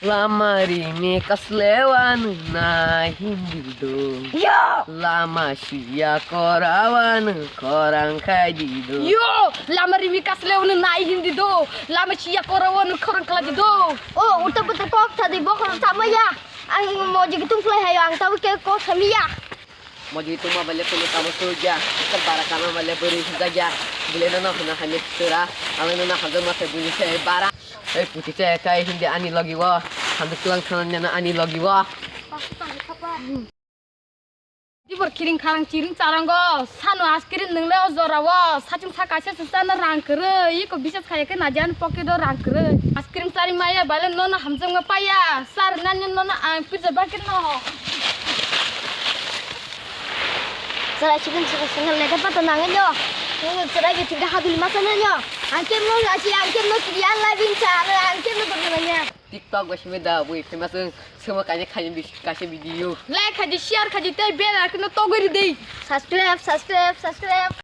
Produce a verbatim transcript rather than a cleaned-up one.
Lama rimi kaslewano na hindi do. Yo! Lama siya korawano korang khai di do. Yo! Lama rimi kaslewano na hindi do. Lama siya korawano korang khai di do. O, uta puta kok tadi bokor sama ya. Ang moji gitung play hayo ang tahu ke kok sama ya. Moji tuma bale tuma tamo suja, kal bara kama bale buri suja ja. Bile no no hana hane sura, ale no no hana mate buri se bara. Ei puti se kai hindi ani logi wo, handu tulang thana nyana ani logi wo. Dibor kiring kharang chiring charango, sano askirin nungle o jora wo, sachung sa kaisa se sana rang kere, iko bisas kaya ke najan pocket o rang kere. Askirin chari maya bale no no hamjang ma paya, sar nanya no no ang pizza bakir no. Chwrai chikon chikon chikon lete pato nanganyo. Chwrai bithi ga hadul masa nanyo. Angkem no achi angkem no kiriyan la bin cha angkem no gurna nanya. TikTok bai simi da bui famous wng simo kaisa khaini bis kaisa video. Like khaji share khaji tei bell icon no togwi ri dei. Subscribe subscribe subscribe.